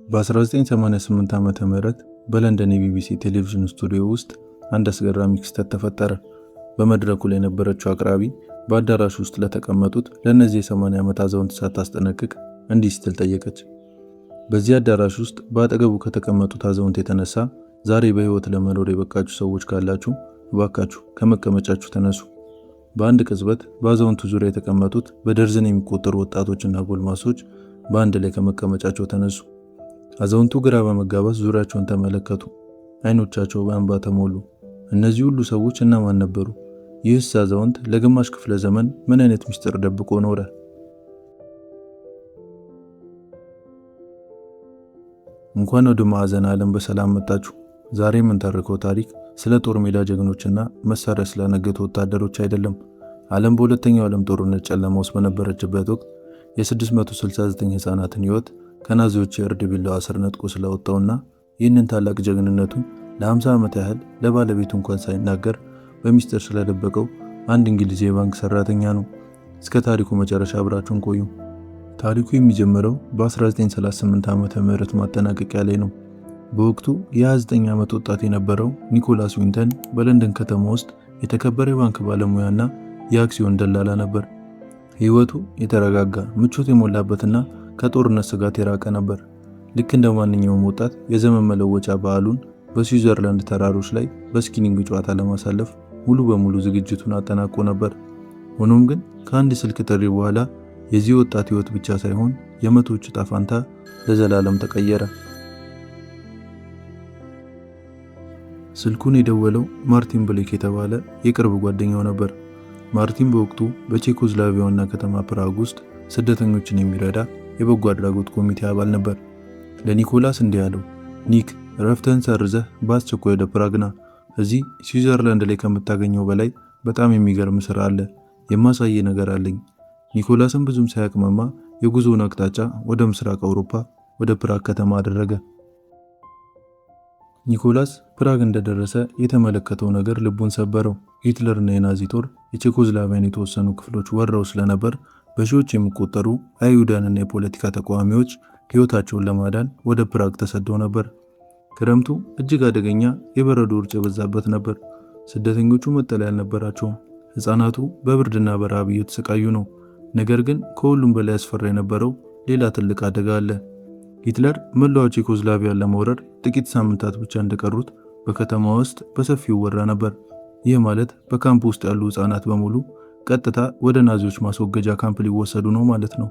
በ1988 ዓ.ም በለንደን የቢቢሲ ቴሌቪዥን ስቱዲዮ ውስጥ አንድ አስገራሚ ክስተት ተፈጠረ። በመድረኩ ላይ የነበረችው አቅራቢ በአዳራሹ ውስጥ ለተቀመጡት ለእነዚህ የ80 ዓመት አዛውንት ሳታስጠነቅቅ እንዲህ ስትል ጠየቀች። በዚህ አዳራሽ ውስጥ በአጠገቡ ከተቀመጡት አዛውንት የተነሳ ዛሬ በሕይወት ለመኖር የበቃችሁ ሰዎች ካላችሁ እባካችሁ ከመቀመጫችሁ ተነሱ። በአንድ ቅጽበት በአዛውንቱ ዙሪያ የተቀመጡት በደርዘን የሚቆጠሩ ወጣቶችና ጎልማሶች በአንድ ላይ ከመቀመጫቸው ተነሱ። አዛውንቱ ግራ በመጋባት ዙሪያቸውን ተመለከቱ። አይኖቻቸው በእንባ ተሞሉ። እነዚህ ሁሉ ሰዎች እነማን ነበሩ? ይህስ አዛውንት ለግማሽ ክፍለ ዘመን ምን አይነት ምስጢር ደብቆ ኖረ? እንኳን ወደ ማዕዘን ዓለም በሰላም መጣችሁ። ዛሬ የምንተርከው ታሪክ ስለ ጦር ሜዳ ጀግኖችና መሳሪያ ስላነገቱ ወታደሮች አይደለም። ዓለም በሁለተኛው ዓለም ጦርነት ጨለማ ውስጥ በነበረችበት ወቅት የ669 ሕፃናትን ሕይወት ከናዚዎች የእርድ ቢላዋ ስር ነጥቆ ስላወጣውና ይህንን ታላቅ ጀግንነቱን ለ50 ዓመት ያህል ለባለቤቱ እንኳን ሳይናገር በሚስጥር ስለደበቀው አንድ እንግሊዝ የባንክ ሰራተኛ ነው። እስከ ታሪኩ መጨረሻ አብራችሁን ቆዩ። ታሪኩ የሚጀምረው በ1938 ዓመተ ምህረት ማጠናቀቂያ ላይ ነው። በወቅቱ የ29 ዓመት ወጣት የነበረው ኒኮላስ ዊንተን በለንደን ከተማ ውስጥ የተከበረ የባንክ ባለሙያና የአክሲዮን ደላላ ነበር። ሕይወቱ የተረጋጋ፣ ምቾት የሞላበትና ከጦርነት ስጋት የራቀ ነበር። ልክ እንደ ማንኛውም ወጣት የዘመን መለወጫ በዓሉን በስዊዘርላንድ ተራሮች ላይ በ skiing ጨዋታ ለማሳለፍ ሙሉ በሙሉ ዝግጅቱን አጠናቆ ነበር። ሆኖም ግን ከአንድ ስልክ ጥሪ በኋላ የዚህ ወጣት ሕይወት ብቻ ሳይሆን የመቶዎች ዕጣ ፈንታ ለዘላለም ተቀየረ። ስልኩን የደወለው ማርቲን ብሌክ የተባለ የቅርብ ጓደኛው ነበር። ማርቲን በወቅቱ በቼኮስሎቫኪያ ዋና ከተማ ፕራግ ውስጥ ስደተኞችን የሚረዳ የበጎ አድራጎት ኮሚቴ አባል ነበር። ለኒኮላስ እንዲህ አለው፣ ኒክ፣ እረፍትህን ሰርዘህ በአስቸኳይ ወደ ፕራግ ና። እዚህ ስዊዘርላንድ ላይ ከምታገኘው በላይ በጣም የሚገርም ስራ አለ። የማሳይህ ነገር አለኝ። ኒኮላስም ብዙም ሳያቅማማ የጉዞውን አቅጣጫ ወደ ምስራቅ አውሮፓ ወደ ፕራግ ከተማ አደረገ። ኒኮላስ ፕራግ እንደደረሰ የተመለከተው ነገር ልቡን ሰበረው። ሂትለርና የናዚ ጦር የቼኮስሎቫኪያን የተወሰኑ ክፍሎች ወረው ስለነበር በሺዎች የሚቆጠሩ አይሁዳንና የፖለቲካ ተቃዋሚዎች ሕይወታቸውን ለማዳን ወደ ፕራግ ተሰደው ነበር። ክረምቱ እጅግ አደገኛ የበረዶ ውርጭ የበዛበት ነበር። ስደተኞቹ መጠለያ አልነበራቸውም። ሕፃናቱ በብርድና በረሃብ እየተሰቃዩ ነው። ነገር ግን ከሁሉም በላይ ያስፈራ የነበረው ሌላ ትልቅ አደጋ አለ። ሂትለር መላዋ ቼኮስሎቫኪያን ለመውረር ጥቂት ሳምንታት ብቻ እንደቀሩት በከተማ ውስጥ በሰፊው ይወራ ነበር። ይህ ማለት በካምፕ ውስጥ ያሉ ሕፃናት በሙሉ ቀጥታ ወደ ናዚዎች ማስወገጃ ካምፕ ሊወሰዱ ነው ማለት ነው።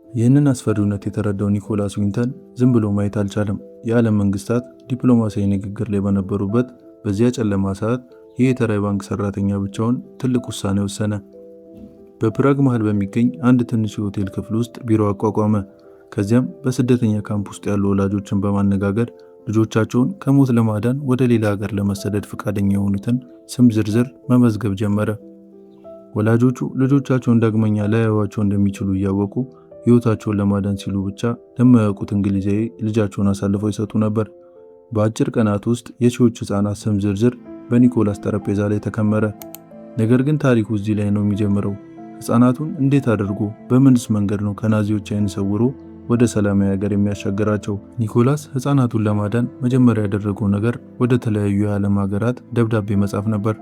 ይህንን አስፈሪ እውነት የተረዳው ኒኮላስ ዊንተን ዝም ብሎ ማየት አልቻለም። የዓለም መንግስታት ዲፕሎማሲያዊ ንግግር ላይ በነበሩበት በዚያ ጨለማ ሰዓት ይህ የተራ የባንክ ሰራተኛ ብቻውን ትልቅ ውሳኔ ወሰነ። በፕራግ መሃል በሚገኝ አንድ ትንሽ የሆቴል ክፍል ውስጥ ቢሮ አቋቋመ። ከዚያም በስደተኛ ካምፕ ውስጥ ያሉ ወላጆችን በማነጋገር ልጆቻቸውን ከሞት ለማዳን ወደ ሌላ ሀገር ለመሰደድ ፈቃደኛ የሆኑትን ስም ዝርዝር መመዝገብ ጀመረ። ወላጆቹ ልጆቻቸውን ዳግመኛ ላያዩዋቸው እንደሚችሉ እያወቁ ሕይወታቸውን ለማዳን ሲሉ ብቻ ለማያውቁት እንግሊዛዊ ልጃቸውን አሳልፈው ይሰጡ ነበር። በአጭር ቀናት ውስጥ የሺዎች ሕፃናት ስም ዝርዝር በኒኮላስ ጠረጴዛ ላይ ተከመረ። ነገር ግን ታሪኩ እዚህ ላይ ነው የሚጀምረው። ሕፃናቱን እንዴት አድርጎ በምንስ መንገድ ነው ከናዚዎች ዓይን ሰውሮ ወደ ሰላማዊ ሀገር የሚያሻግራቸው? ኒኮላስ ሕፃናቱን ለማዳን መጀመሪያ ያደረገው ነገር ወደ ተለያዩ የዓለም ሀገራት ደብዳቤ መጻፍ ነበር።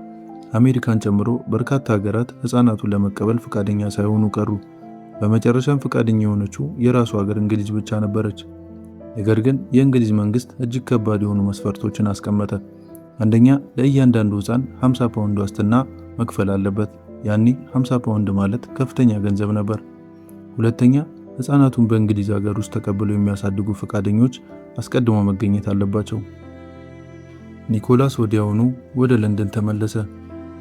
አሜሪካን ጨምሮ በርካታ ሀገራት ሕፃናቱን ለመቀበል ፈቃደኛ ሳይሆኑ ቀሩ። በመጨረሻም ፈቃደኛ የሆነችው የራሱ ሀገር እንግሊዝ ብቻ ነበረች። ነገር ግን የእንግሊዝ መንግስት እጅግ ከባድ የሆኑ መስፈርቶችን አስቀመጠ። አንደኛ፣ ለእያንዳንዱ ሕፃን 50 ፓውንድ ዋስትና መክፈል አለበት። ያኔ 50 ፓውንድ ማለት ከፍተኛ ገንዘብ ነበር። ሁለተኛ፣ ሕፃናቱን በእንግሊዝ ሀገር ውስጥ ተቀብለው የሚያሳድጉ ፈቃደኞች አስቀድሞ መገኘት አለባቸው። ኒኮላስ ወዲያውኑ ወደ ለንደን ተመለሰ።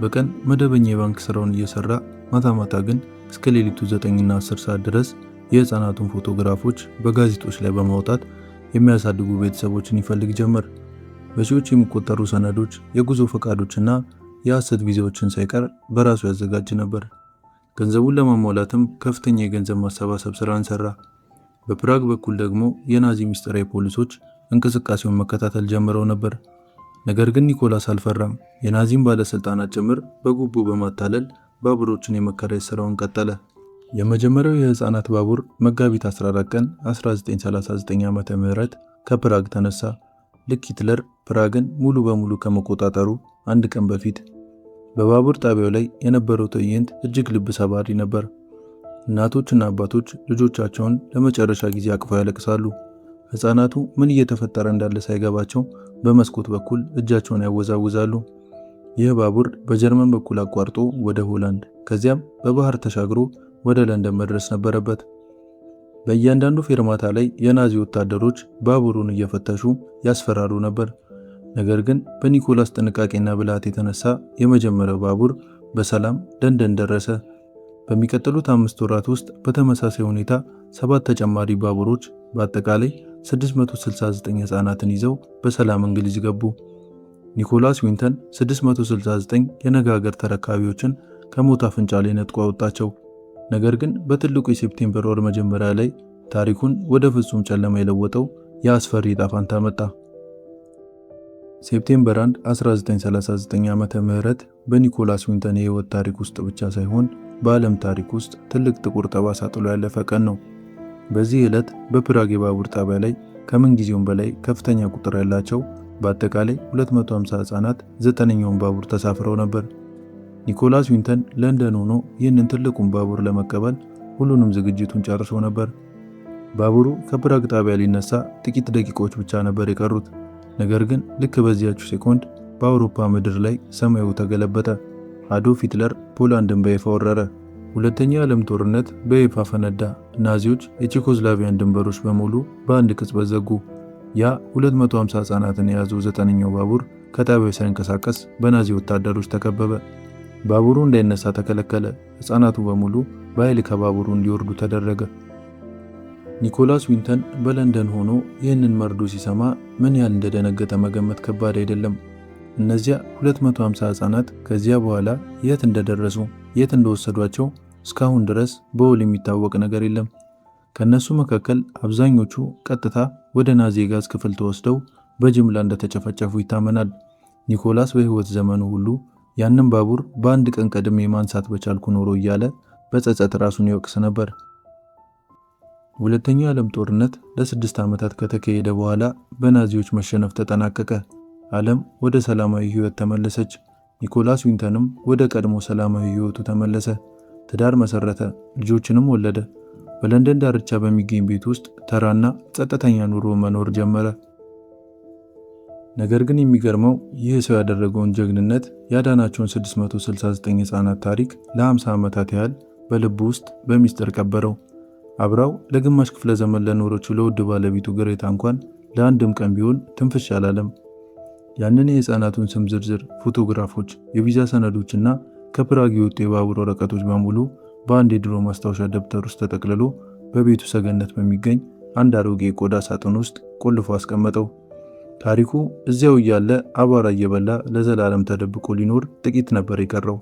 በቀን መደበኛ የባንክ ስራውን እየሰራ ማታ ማታ ግን እስከ ሌሊቱ 9ና 10 ሰዓት ድረስ የሕፃናቱን ፎቶግራፎች በጋዜጦች ላይ በማውጣት የሚያሳድጉ ቤተሰቦችን ይፈልግ ጀመር። በሺዎች የሚቆጠሩ ሰነዶች፣ የጉዞ ፈቃዶችና የሐሰት ቪዛዎችን ሳይቀር በራሱ ያዘጋጅ ነበር። ገንዘቡን ለማሟላትም ከፍተኛ የገንዘብ ማሰባሰብ ስራን ሰራ። በፕራግ በኩል ደግሞ የናዚ ምስጢራዊ ፖሊሶች እንቅስቃሴውን መከታተል ጀምረው ነበር። ነገር ግን ኒኮላስ አልፈራም። የናዚን ባለስልጣናት ጭምር በጉቦ በማታለል ባቡሮችን የመከራየት ስራውን ቀጠለ። የመጀመሪያው የህፃናት ባቡር መጋቢት 14 ቀን 1939 ዓ.ም ከፕራግ ተነሳ። ልክ ሂትለር ፕራግን ሙሉ በሙሉ ከመቆጣጠሩ አንድ ቀን በፊት። በባቡር ጣቢያው ላይ የነበረው ትዕይንት እጅግ ልብ ሰባሪ ነበር። እናቶችና አባቶች ልጆቻቸውን ለመጨረሻ ጊዜ አቅፈው ያለቅሳሉ። ህፃናቱ ምን እየተፈጠረ እንዳለ ሳይገባቸው በመስኮት በኩል እጃቸውን ያወዛውዛሉ። ይህ ባቡር በጀርመን በኩል አቋርጦ ወደ ሆላንድ፣ ከዚያም በባህር ተሻግሮ ወደ ለንደን መድረስ ነበረበት። በእያንዳንዱ ፌርማታ ላይ የናዚ ወታደሮች ባቡሩን እየፈተሹ ያስፈራሩ ነበር። ነገር ግን በኒኮላስ ጥንቃቄና ብልሃት የተነሳ የመጀመሪያው ባቡር በሰላም ለንደን ደረሰ። በሚቀጥሉት 5 ወራት ውስጥ በተመሳሳይ ሁኔታ 7 ተጨማሪ ባቡሮች በአጠቃላይ 669 ህፃናትን ይዘው በሰላም እንግሊዝ ገቡ። ኒኮላስ ዊንተን 669 የነገ ሀገር ተረካቢዎችን ከሞት አፍንጫ ላይ ነጥቆ አወጣቸው። ነገር ግን በትልቁ የ September ወር መጀመሪያ ላይ ታሪኩን ወደ ፍጹም ጨለማ የለወጠው የአስፈሪ ዕጣ ፈንታ መጣ። September 1 1939 ዓመተ ምህረት በኒኮላስ ዊንተን የህይወት ታሪክ ውስጥ ብቻ ሳይሆን በዓለም ታሪክ ውስጥ ትልቅ ጥቁር ጠባሳ ጥሎ ያለፈ ቀን ነው። በዚህ ዕለት በፕራግ የባቡር ጣቢያ ላይ ከምን ጊዜውም በላይ ከፍተኛ ቁጥር ያላቸው በአጠቃላይ 250 ህፃናት ዘጠነኛውን ባቡር ተሳፍረው ነበር። ኒኮላስ ዊንተን ለንደን ሆኖ ይህንን ትልቁን ባቡር ለመቀበል ሁሉንም ዝግጅቱን ጨርሶ ነበር። ባቡሩ ከፕራግ ጣቢያ ሊነሳ ጥቂት ደቂቃዎች ብቻ ነበር የቀሩት። ነገር ግን ልክ በዚያችው ሴኮንድ በአውሮፓ ምድር ላይ ሰማዩ ተገለበጠ። አዶልፍ ሂትለር ፖላንድን በይፋ ወረረ። ሁለተኛው የዓለም ጦርነት በይፋ ፈነዳ። ናዚዎች የቼኮስሎቫኪያን ድንበሮች በሙሉ በአንድ ቅጽበት ዘጉ። ያ 250 ህፃናትን የያዘው ዘጠነኛው ባቡር ከጣቢያው ሳይንቀሳቀስ በናዚ ወታደሮች ተከበበ። ባቡሩ እንዳይነሳ ተከለከለ። ህፃናቱ በሙሉ በኃይል ከባቡሩ እንዲወርዱ ተደረገ። ኒኮላስ ዊንተን በለንደን ሆኖ ይህንን መርዶ ሲሰማ ምን ያህል እንደደነገጠ መገመት ከባድ አይደለም። እነዚያ 250 ህፃናት ከዚያ በኋላ የት እንደደረሱ፣ የት እንደወሰዷቸው እስካሁን ድረስ በውል የሚታወቅ ነገር የለም። ከነሱ መካከል አብዛኞቹ ቀጥታ ወደ ናዚ የጋዝ ክፍል ተወስደው በጅምላ እንደተጨፈጨፉ ይታመናል። ኒኮላስ በህይወት ዘመኑ ሁሉ ያንን ባቡር በአንድ ቀን ቀድሜ ማንሳት በቻልኩ ኖሮ እያለ በጸጸት ራሱን ይወቅስ ነበር። ሁለተኛው የዓለም ጦርነት ለ6 ዓመታት ከተካሄደ በኋላ በናዚዎች መሸነፍ ተጠናቀቀ። ዓለም ወደ ሰላማዊ ህይወት ተመለሰች። ኒኮላስ ዊንተንም ወደ ቀድሞ ሰላማዊ ህይወቱ ተመለሰ። ትዳር መሰረተ፣ ልጆችንም ወለደ። በለንደን ዳርቻ በሚገኝ ቤት ውስጥ ተራና ጸጥተኛ ኑሮ መኖር ጀመረ። ነገር ግን የሚገርመው ይህ ሰው ያደረገውን ጀግንነት ያዳናቸውን 669 ህፃናት ታሪክ ለ50 ዓመታት ያህል በልቡ ውስጥ በሚስጥር ቀበረው። አብራው ለግማሽ ክፍለ ዘመን ለኖረችው ለውድ ባለቤቱ ግሬታ እንኳን ለአንድም ቀን ቢሆን ትንፍሽ አላለም። ያንን የህፃናቱን ስም ዝርዝር፣ ፎቶግራፎች፣ የቪዛ ሰነዶችና ከፕራግ የወጡ የባቡር ወረቀቶች በሙሉ በአንድ የድሮ ማስታወሻ ደብተር ውስጥ ተጠቅልሎ በቤቱ ሰገነት በሚገኝ አንድ አሮጌ የቆዳ ሳጥን ውስጥ ቆልፎ አስቀመጠው። ታሪኩ እዚያው እያለ አቧራ እየበላ ለዘላለም ተደብቆ ሊኖር ጥቂት ነበር የቀረው።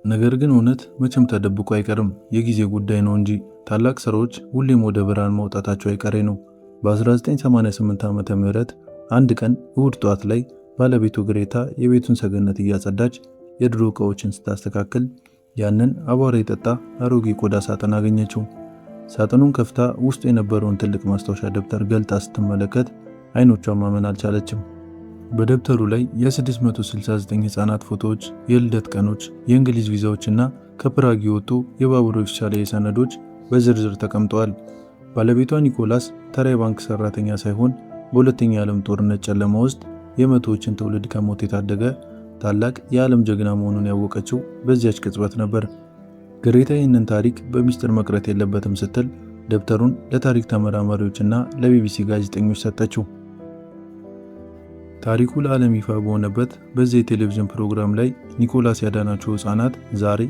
ነገር ግን እውነት መቼም ተደብቆ አይቀርም፣ የጊዜ ጉዳይ ነው እንጂ። ታላቅ ስራዎች ሁሌም ወደ ብርሃን መውጣታቸው አይቀሬ ነው። በ1988 ዓመተ ምህረት አንድ ቀን እሁድ ጠዋት ላይ ባለቤቱ ግሬታ የቤቱን ሰገነት እያጸዳች የድሮ ዕቃዎችን ስታስተካክል ያንን አቧራ የጠጣ አሮጌ ቆዳ ሳጥን አገኘችው። ሳጥኑን ከፍታ ውስጡ የነበረውን ትልቅ ማስታወሻ ደብተር ገልጣ ስትመለከት አይኖቿን ማመን አልቻለችም። በደብተሩ ላይ የ669 ህፃናት ፎቶዎች፣ የልደት ቀኖች፣ የእንግሊዝ ቪዛዎችና ከፕራግ የወጡ የባቡር ኦፊሴላዊ ሰነዶች በዝርዝር ተቀምጠዋል። ባለቤቷ ኒኮላስ ተራ የባንክ ሰራተኛ ሳይሆን በሁለተኛው የዓለም ጦርነት ጨለማ ውስጥ የመቶዎችን ትውልድ ከሞት የታደገ ታላቅ የዓለም ጀግና መሆኑን ያወቀችው በዚያች ቅጽበት ነበር። ግሬታ ይህንን ታሪክ በሚስጥር መቅረት የለበትም ስትል ደብተሩን ለታሪክ ተመራማሪዎችና ለቢቢሲ ጋዜጠኞች ሰጠችው። ታሪኩ ለዓለም ይፋ በሆነበት በዚህ የቴሌቪዥን ፕሮግራም ላይ ኒኮላስ ያዳናቸው ህፃናት ዛሬ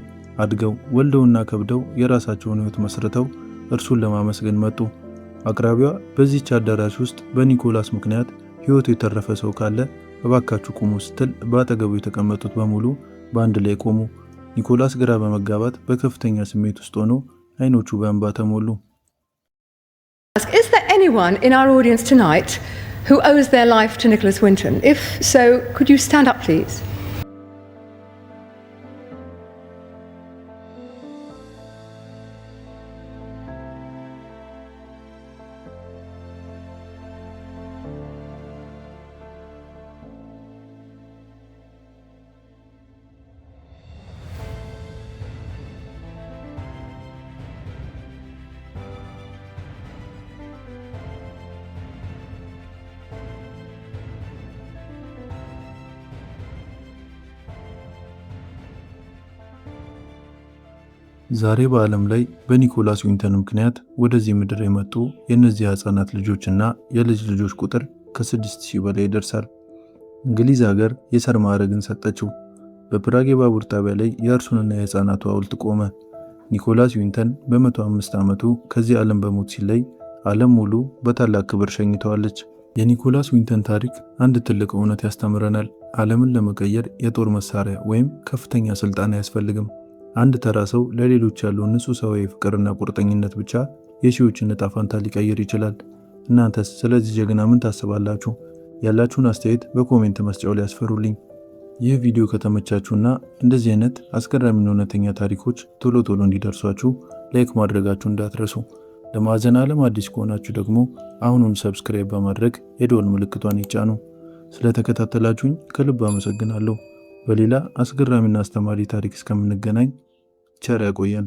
አድገው ወልደውና ከብደው የራሳቸውን ህይወት መስርተው እርሱን ለማመስገን መጡ። አቅራቢዋ በዚህች አዳራሽ ውስጥ በኒኮላስ ምክንያት ህይወቱ የተረፈ ሰው ካለ እባካችሁ ቁሙ ስትል በአጠገቡ የተቀመጡት በሙሉ በአንድ ላይ ቆሙ። ኒኮላስ ግራ በመጋባት በከፍተኛ ስሜት ውስጥ ሆኖ አይኖቹ በእንባ ተሞሉ። Is there anyone in our audience tonight who owes their life to Nicholas Winton? If so, could you stand up, please? ዛሬ በዓለም ላይ በኒኮላስ ዊንተን ምክንያት ወደዚህ ምድር የመጡ የእነዚህ ሕፃናት ልጆችና የልጅ ልጆች ቁጥር ከ6000 በላይ ይደርሳል። እንግሊዝ ሀገር የሰር ማዕረግን ሰጠችው። በፕራግ የባቡር ጣቢያ ላይ የእርሱንና የሕፃናቱ ሐውልት ቆመ። ኒኮላስ ዊንተን በ105 ዓመቱ ከዚህ ዓለም በሞት ሲለይ ዓለም ሙሉ በታላቅ ክብር ሸኝተዋለች። የኒኮላስ ዊንተን ታሪክ አንድ ትልቅ እውነት ያስተምረናል። ዓለምን ለመቀየር የጦር መሳሪያ ወይም ከፍተኛ ስልጣን አያስፈልግም። አንድ ተራ ሰው ለሌሎች ያለውን ንጹህ ሰዋዊ ፍቅርና ቁርጠኝነት ብቻ የሺዎችን ዕጣ ፈንታ ሊቀይር ይችላል። እናንተስ ስለዚህ ጀግና ምን ታስባላችሁ? ያላችሁን አስተያየት በ comment መስጫው ላይ አስፍሩልኝ። ይህ ቪዲዮ ከተመቻችሁና እንደዚህ አይነት አስገራሚና እውነተኛ ታሪኮች ቶሎ ቶሎ እንዲደርሷችሁ like ማድረጋችሁ እንዳትረሱ። ለማዕዘን ዓለም አዲስ ከሆናችሁ ደግሞ አሁኑን subscribe በማድረግ የደወል ምልክቷን ይጫኑ። ስለተከታተላችሁኝ ከልብ አመሰግናለሁ። በሌላ አስገራሚና አስተማሪ ታሪክ እስከምንገናኝ ቸር ያቆየን።